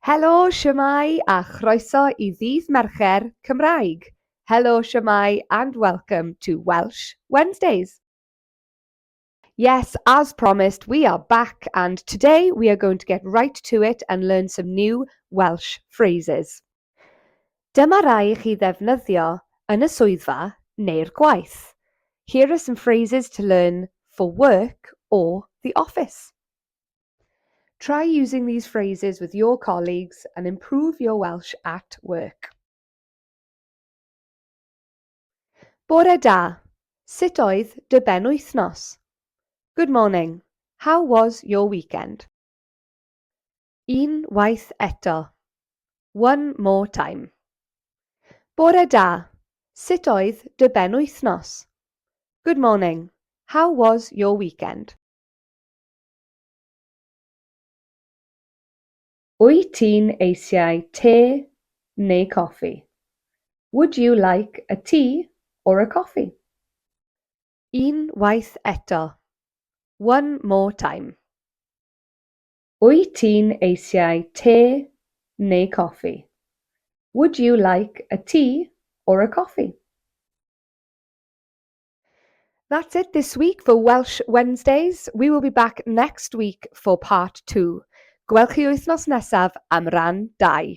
Helo, shwmae, a chroeso i Ddydd Mercher Cymraeg. Helo, shwmae, and welcome to Welsh Wednesdays. Yes, as promised, we are back and today we are going to get right to it and learn some new Welsh phrases. Dyma rai i chi ddefnyddio yn y swyddfa neu'r gwaith. Here are some phrases to learn for work or the office. Try using these phrases with your colleagues and improve your Welsh at work. Bore da. Sut oedd dy benwythnos? Good morning. How was your weekend? Un waith eto. One more time. Bore da. Sut oedd dy benwythnos? Good morning. How was your weekend? Wyt ti'n eisiau te neu coffi? Would you like a tea or a coffee? Un waith eto. One more time. Wyt ti'n eisiau te neu coffi? Would you like a tea or a coffee? That's it this week for Welsh Wednesdays. We will be back next week for part 2. Gwelch chi wythnos nesaf am ran 2.